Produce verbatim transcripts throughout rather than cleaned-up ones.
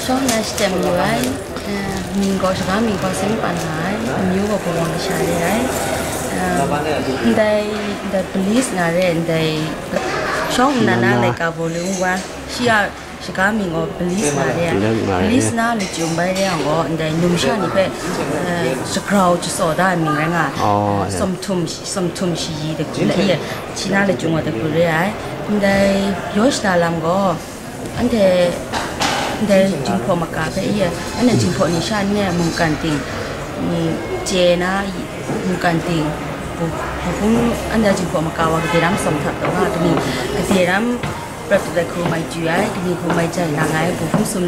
Shawng na shitem yu ai, eh, mying gaw, shaga mying gaw seng pan nga ai, amyu gaw Bawang Lasha re ai. Eh, ndai, ndai police nga re, ndai shawng nna na laika bawlu wa, shi a shaga mying gaw police nga re ai. Police nga re. Police na lachyum bai re yang gaw, ndai numsha ni hpe, eh, shagrau jasaw da ai mying rai nga ai. Oh, ya. Sawmthum, sawmthum shayi dagu la i, shi na lachyum gaw dagu re ai. Ndai yaw shada lam gaw, Anhte ndai Jinghpaw maka hpe i, anhte Jinghpaw ni sha ni e mungkan ting, mm, chye na, mungkan ting, bu-, buhpung anhte Jinghpaw maka wa kade ram sawm htap taw nga, kaning kade ram prat ai hku mai chyu ai, kaning hku mai jai lang ai, buhpung sum,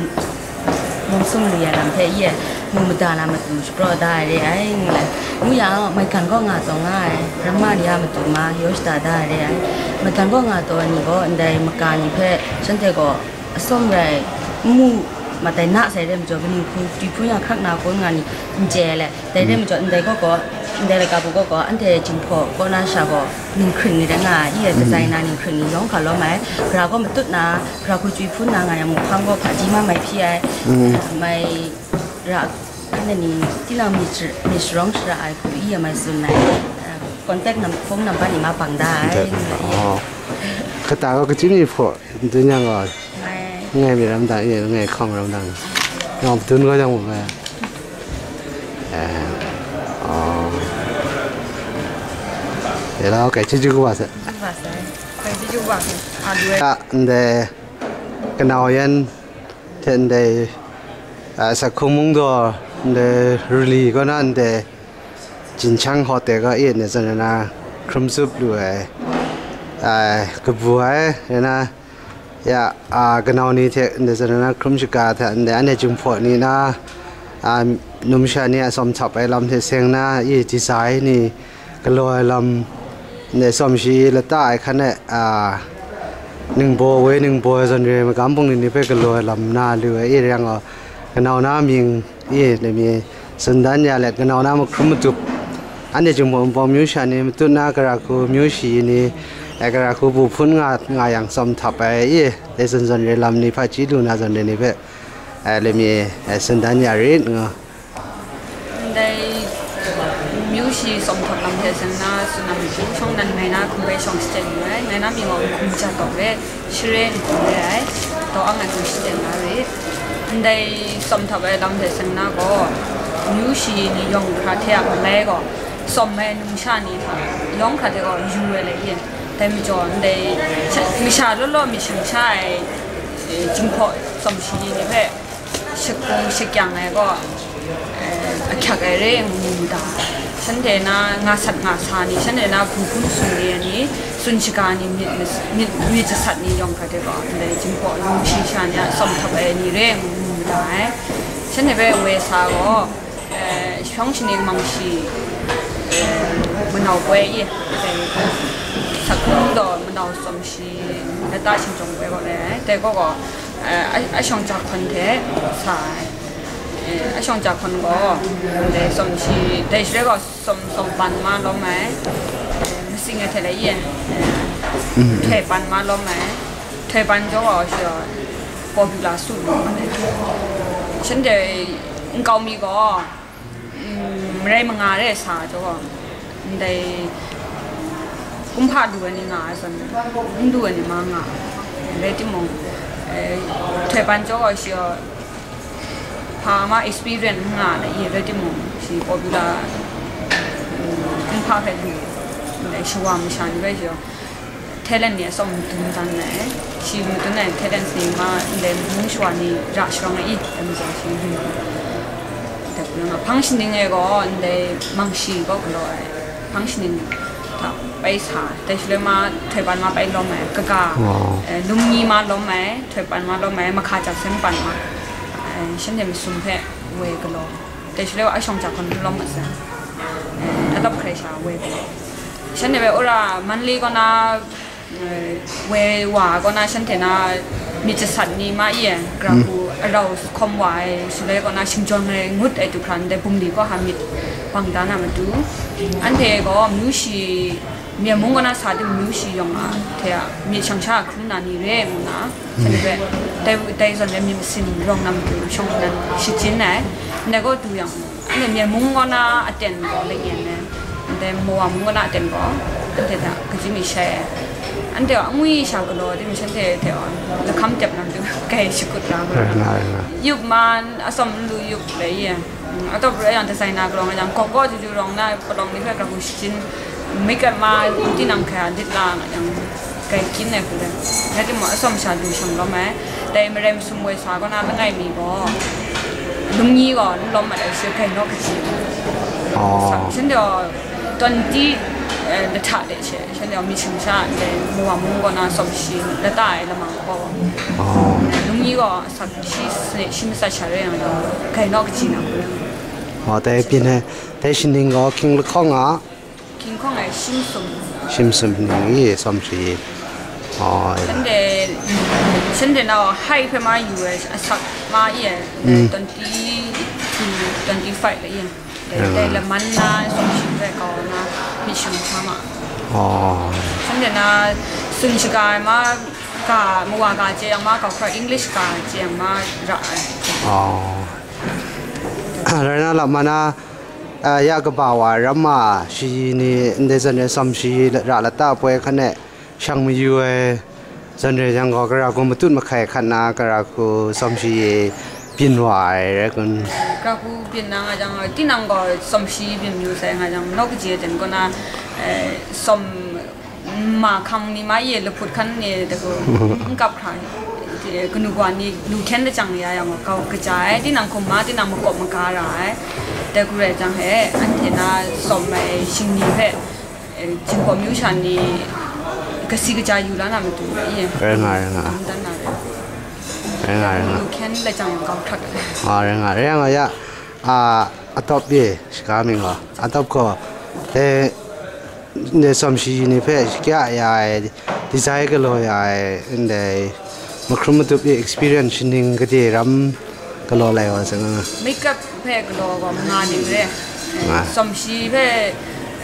mung sum lu ya lam hpe i, mu mada na matu shapraw da ai re ai, ngu ai. Ngu yang, maigan kaw nga taw nga ai, ramma ni a matu ma, yaw shada da ai re ai. Maigan kaw nga taw ai ni gaw, ndai maka ni hpe, shanhte gaw, atsawm rai, n mu, matai na sai re majaw, kaning hku, twi hpun ya hkrak na kun nga ni, n chye ai le, dai re majaw, ndai kaw gaw, ndai laika bu kaw gaw, anhte Jinghpaw kaw na sha gaw, ning hkring ni rai nga ai, i e, designer ning hkring ni yawng hkra lawm ai, gara gaw matut na, gara hku twi hpun na nga yang, mung hpang gaw hpaji ma mai hpyi ai, mai ra, anhte ni, tinang myit shar-, myit sharawng shara ai hku, i e, mai tsun ai, contact nam-, phone number ni ma bang da ai, Contact. Ngu ai, i e. Oh. Kata gaw kachyim mi hpaw, n dun yang gaw, Ngai. Ngai mi ram dang, i e, ngai hkawng ram dang. Nang dun gaw yang mu ga. Eh. Oh. Yalau, kai chyeju kaba sai. Kaba sai. Kai chyeju kaba sai. A, du ai. A, ndai, kanau yan, hte ndai, a, Sakhung Mungdaw, ndai Ruli kaw na ndai, Jinchang Hotel kaw e, ndai zawn na, hkrum tsup lu ai, a, kabu ai, rai na, ya, a, kanau ni hte ndai zawn na hkrum shaga hta, ndai anhte Jinghpaw ni na, a, numsha ni a tsawm htap ai lam hte seng na, i, design ni galaw ai lam, ndai tsawm shayi lata ai hkan e, a, ningbaw woi ningbaw ai zawn re ai magam bungli ni hpe galaw ai lam na lu ai, i, rai yang gaw, kanau na mying, i, dai mi, tsun dan ya let, kanau na mahkrum matup, anhte Jinghpaw Wunpawng myu sha ni matut na, gara hku myu shayi ni, e, gara hku bu hpun nga, nga yang tsawm htap ai, i, dai zawn zawn re lam ni hpaji lu na zawn re ni hpe, e, lai mi, e, tsun dan ya rit, nga. Ndai, myu shi tsawm htap lam hte seng na, tsun na matu, shawng nan ngai na hkum bai shawng shaten yu ai, ngai na mying gaw Hkum Jat Tawk re. Share n hkum re ai, taw ang ai hku shaten na rit. Ndai tsawm htap ai lam hte seng na gaw, myu shi ni yawng hkra hte a malai gaw, tsawm ai numsha ni hta yawng hkra hte gaw yu ai le i, dai majaw, ndai sha-, masha law law myit shang sha ai, e, Jinghpaw tsawm shayi ni hpe shakung shakyang ai gaw, eh, ahkyak ai re ngu mu da. Shanhte na nga sat nga sa ni, shanhte na bu hpun sung ni ai ni, tsun shaga ni, myit mas-, myit, myit jasat ni yawng hkra hte gaw, ndai Jinghpaw numsha ni a tsawm htap ai ni re ngu mu da ai. Shanhte hpe woi sa gaw, eh, shawng shaning mang shi, eh, manau poi i, eh, Sakhung Mungdaw manau tsawm shi, lata shingchawng poi gaw le ai. Dai gaw gaw, eh, a, a shawng ja hkawn hte sa ai. Eh, a shawng ja hkawn gaw, dai tsawm shi, dai shaloi gaw tsawm, tsawm pan ma lawm ai. Eh, masing ai hte lai i, eh, htoi pan ma lawm ai. Htoi pan jaw gaw shi gaw, popular su lu ma ai. Shanhte nkau mi gaw, mm, marai manga re sa jaw gaw, ndai kumhpa du ai ni nga ai zawn, n du ai ni ma nga ai. Rai timung, eh, htoi pan jaw gaw shi gaw, hpa ma experience n nga ai, i rai timung, shi popular, mm, kumhpa hpe du, ndai shawa masha ni bai shi gaw, talent ni atsawm madun dan ai, shi madun ai talent ni ma ndai mung shawa ni ra sharawng ai i, dai majaw shi lu ai. Dai hpang shaning e gaw ndai mang shi gaw galaw ai, hpang shaning hta bai sa, dai shaloi ma htoi pan ma bai lawm ai, kaga, Wow. eh, lum ni ma lawm ai, htoi pan ma lawm ai, mahka jak sen pan ma, eh, shanhte masum hpe woi galaw. Dai shaloi wa a shawng ja hkawn lawm masang, eh, a lap hkrai sha woi gaw, shanhte hpe wora Manli kaw na, eh, woi wa kaw na shanhte na myit jasat ni ma i, eh, gara hku arau hkawm wa ai, shaloi kaw na shingjawn ai ngut ai du hkra ndai bungli kaw ha myit bang da na matu, anhte gaw myu shi, Myen mung kaw na sa tim myu shi yawng a hte a myit shang sha a hkrum na ni re ngu na, shanhte hpe Dai, dai zawn de myit masin rawng na matu shawng nnan shajin ai, ndai gaw du yang, anhte Myen mung kaw na aten gaw leng yen ai, ndai Mawa mung kaw na aten gaw, anhte hta kaji mi shai ai. Anhte gaw angwi sha galaw tim shanhte hte gaw lahkam tep na matu kai shakut ra nga. Rai nga, rai nga. Yup man, atsawm n lu yup lai ye. Mm, atawp rai yang designer kalawng nga jang, kawk kaw juju rawng na palawng ni hpe grahku shajin, makeup ma, tinang hkrai a lit la nga jang, kai kyin ai hku le. Rai timung, atsawm sha lu shang lawm ai, dai marai masum woi sa kaw na langai mi gaw, lungyi gaw n lawm mat ai, shi hkrai naw kaji. Oh. Sa, shanhte gaw twenty, eh, lahta de she, shanhte gaw mi shing sha, dai Mawa mung kaw na tsawm shi lata ai lamang gaw. Oh. Lungyi gaw, Shi, shi matsat sha re yang gaw, hkrai naw kaji na hku. Oh, dai byin ai, dai shaning gaw hkying lahkawng a? Hkying hkawng ai, shim sum. Shim sum ning i, tsawm shi. Oh, ya. Shanhte, shanhte nau height hpe ma yu ai, asak ma i ai, Mm. twenty two, twenty five la i ai. Dai, Ya. dai laman na, tsawm shi hpe kau na, myit shing hkra ma. Oh. Shanhte na, tsun shaga ai ma, ga, Mawa ga chye yang ma, kau hkra English ga chye yang ma, ra ai. Oh. Rai na, lap ma na, ah, ya kaba wa ram ma, shi ni, ndai zawn re tsawm shi ra lata poi hkan e, shang mayu ai, zawn re yang gaw, gara hku matut mahkai hkat na, gara hku tsawm shi byin wa ai rai kun? Gara hku byin na nga jang, tinang gaw tsawm shi byin mayu sai nga jang, naw kaji aten kaw na, eh, tsawm ma hkang ni ma ye lahput hkan ni de hku n kap hkra, kanu kawa ni lu hkyen lajang ya yang gaw, kau kaja ai, tinang hkum ma, tinang makawp maga ra ai, de hku rai jang he, anhte na tsawm ai shingni hpe, eh, Jinghpaw amyu sha ni kasi kaja yu la na matu, i? Rai nga, rai nga. N dan na re. Rai nga, rai nga. Lu hkyen lajang yang kau hkrat ai. Ah, rai nga, rai nga ya. Ah, atawp e, shaga mying gaw. Atawp gaw, eh, ndai tsawm shi ni hpe shakya ya ai, design galaw ya ai, ndai mahkrum matup e experience shaning gade ram galaw lai wa sa nga. Makeup hpe galaw gaw manga ning re. Nga. Tsawm shi hpe,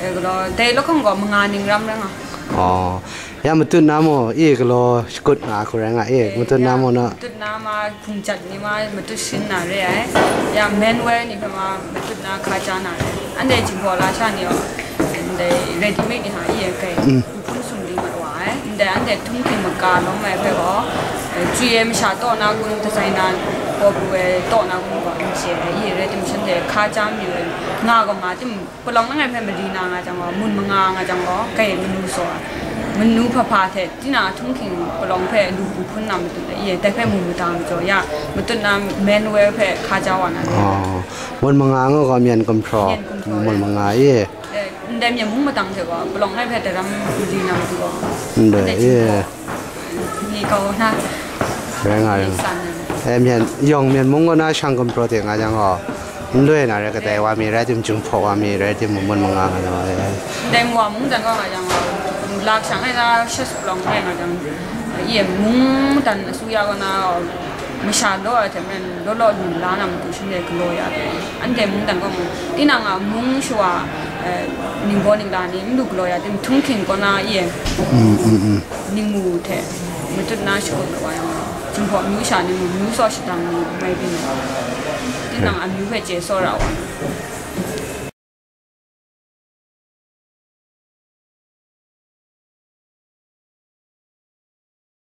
eh, galaw, dai lahkawng gaw manga ning ram rai nga. Oh, ya matut na mung, e galaw shakut nga hku rai nga e, eh, matut na mung na. Matut na ma, hpung jat ni ma, matut shin na re ai. Ya men wear ni hpe ma, matut na hka ja na re. Anhte Jinghpaw lasha ni gaw, ndai ready made ni hta e kai. Mm. Hpung sum di mat wa ai. Ndai anhte htunghking maga lawm ai hpe gaw, eh, chwi ai masha taw na kun, designer gaw pru ai taw na kun gaw n chye ai, i rai timung shanhte hka ja mayu ai, nga gaw nga tim, palawng langai hpe mari na nga jang gaw, mun manga nga jang gaw, kai manu saw ai. Manu hpa hpa hte, tinang a htunghking palawng hpe lu hpu hpun na matu ai, i dai hpe mu mada majaw ya, matut na men wear hpe hka ja wa na ni. Oh, mun manga nga gaw, myen gumhpraw, myen gumhpraw mun manga i. Eh, ndai myen mung matang hte gaw, palawng ngai hpe daram mari na matu gaw. Ndai, anhte Jinghpaw, eh, ni kau na. Rai nga, rai nga. San na. Eh, myen, yawng myen mung kaw na shang gumhpraw de nga jang gaw, n loi na re, kadai wa mi rai tim, Jinghpaw wa mi rai tim, mun manga nga jang gaw, eh. Ndai Mawa mung dan gaw nga jang gaw, lak shang ai na shat palawng rai nga jang, i mung dan asuya kaw na, masha law ai hte maren, law law lu la na matu shanhte galaw ya ai. Anhte mungdan gaw mung, tinang a mung shawa, eh, ningbaw ningla ni n lu galaw ya tim, htunghking kaw na i, mm, mm, mm, ningmu hte matut na shakut mat wa yang, Jinghpaw amyu sha ningmu, myu saw shadang ni mai byin ai. Tinang amyu hpe chye saw ra wa.